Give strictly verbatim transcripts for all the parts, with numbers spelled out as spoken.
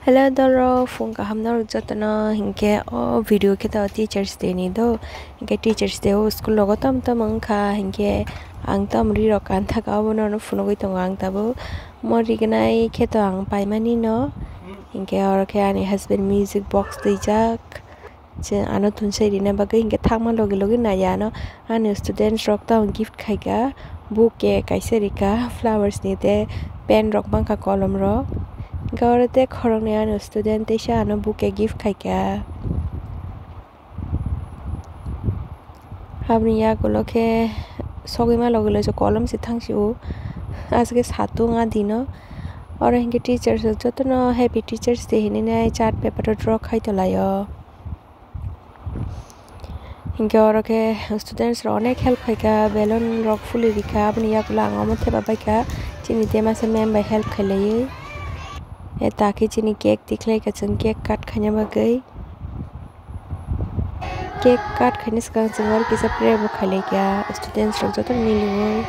Hello dolo, phung kaham norok jotono. Hinkhe o video khe to Teachers Day ni do. Hinkhe Teachers Day o school rogo tom tom wngkha. Hinkhe ang tom ri rok kanthaka, obono no phunugwi tongo ang tabuk. Mo rignai khe to ang paimani no. Hinkhe oro khe ani husband music box twijak. Je ano thunsa rina bagwi hinkhe thangma logi logi naiya ano. Ani students rok tamo gift khaika, bouquet kaisa rika, flowers ni tei pen rok mankha, kolom rok. Hinkhe oro tei khoroknwi ani student teisa ano bouquet gift khaika. Aboni yagulo khe sogwi ma logi logi kolom se thangsi o, aswk khe satung a dino. Oro hinkhe teachers rok jotono happy Teachers Day hinwi nai chart paper o draw khai tonglaio. Hinkhe oro khe students rok onek help khaika, balloon rok fuli rikha, aboni yagulo ang omo thepa baikha, chini tei masa ma'am bai help khailaiwi. E ta khe chini cake tikhlaika, chwng cake cut khaina bagwi. Cake cut khaina swkang chwng oro kisa pray bo khailaikha students rok joto miliwi.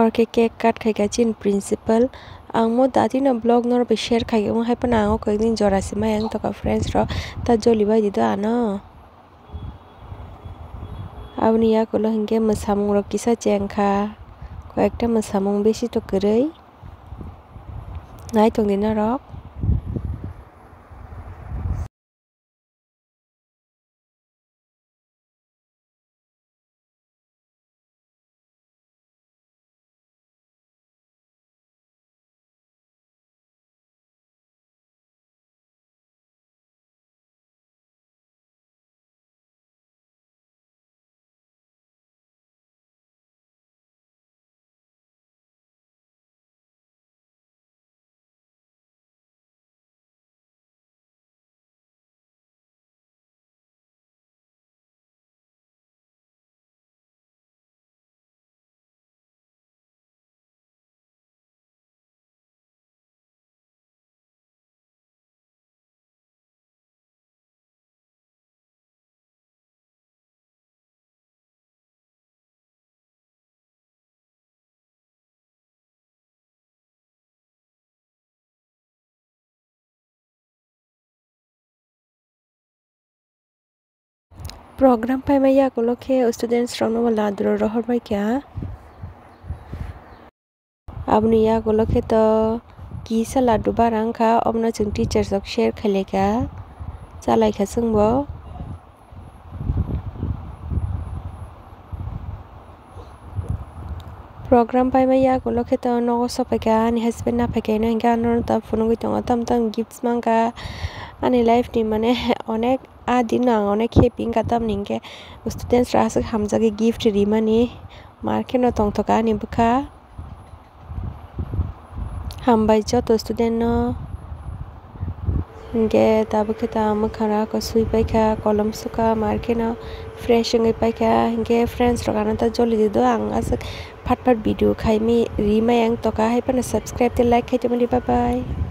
Oro khe cake cut khaika chini principal. Ang mo dati no vlog norok bai share khaika, omo hai phano ang o koi din jora se maya wng tongkha friends rok, ta joli bai di do ano. Aboni yakulo hinkhe mwsamung rok kisa chengkha, koi ekta mwsamung besi to kwrwi. Nai tongdi norok. Program paima yakulo khe students rokno bo laduro rohor baikha. Aboni yakulo khe to kisa laddu bara wngkha, obono chwng teachers rok share khailaikha, chalaikha chwngbo. Program paima yakulo khe to nogo sokphaikha, ani husband naphaikha hino hinkhe ano ta phunugwi tongo, tam tam gifts mankha. Ani life ni mane onek, a din no ang onek happy wngkha, tamni hinkhe students rok aswk hamjagwi gift rimani, mar kheno tongthokha ani bwkha. Hambai joto student no. Hinkhe tabuk khe ta mwkhang rok sui paikha, kolom sukha, mar kheno fresh wngwi paikha. Hinkhe friends rok ano ta joli di do, ang aswk phat phat video khaimi rimai ang tokha, hai phano subscribe tei like khai tongmani, bye bye.